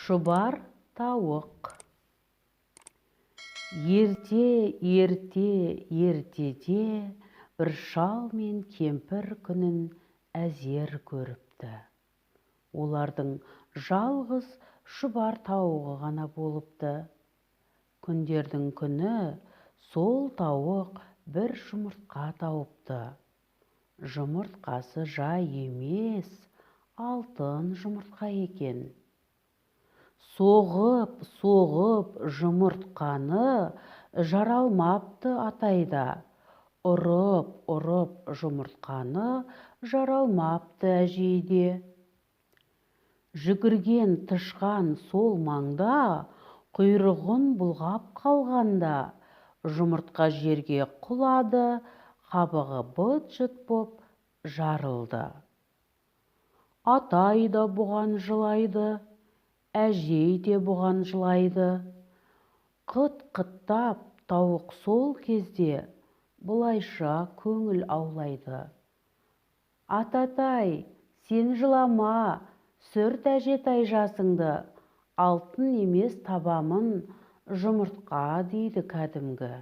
Шұбар тауық. Ерте, ерте, ертеде бір шал мен кемпір күнін әзер көріпті. Олардың жалғыз шұбар тауығы ғана болыпты. Күндердің күні сол тауық бір жұмыртқа тауыпты. Жұмыртқасы жай емес, алтын жұмыртқа екен. Соғып, соғып жұмыртқаны жаралмапты атай да. Ұрып, ұрып жұмыртқаны жаралмапты әжей де. Жүгірген тышқан сол маңда құйрығын бұлғап қалғанда, жұмыртқа жерге құлады, қабығы быт-шыт боп жарылды. Атай да бұған жылайды, әжей де бұған жылайды. Қыт-қыттап тауық сол кезде бұлайша көңіл аулайды. Ататай, сен жылама, сүрт әжетай жасыңды, алтын емес табамын жұмыртқа дейді кәдімгі.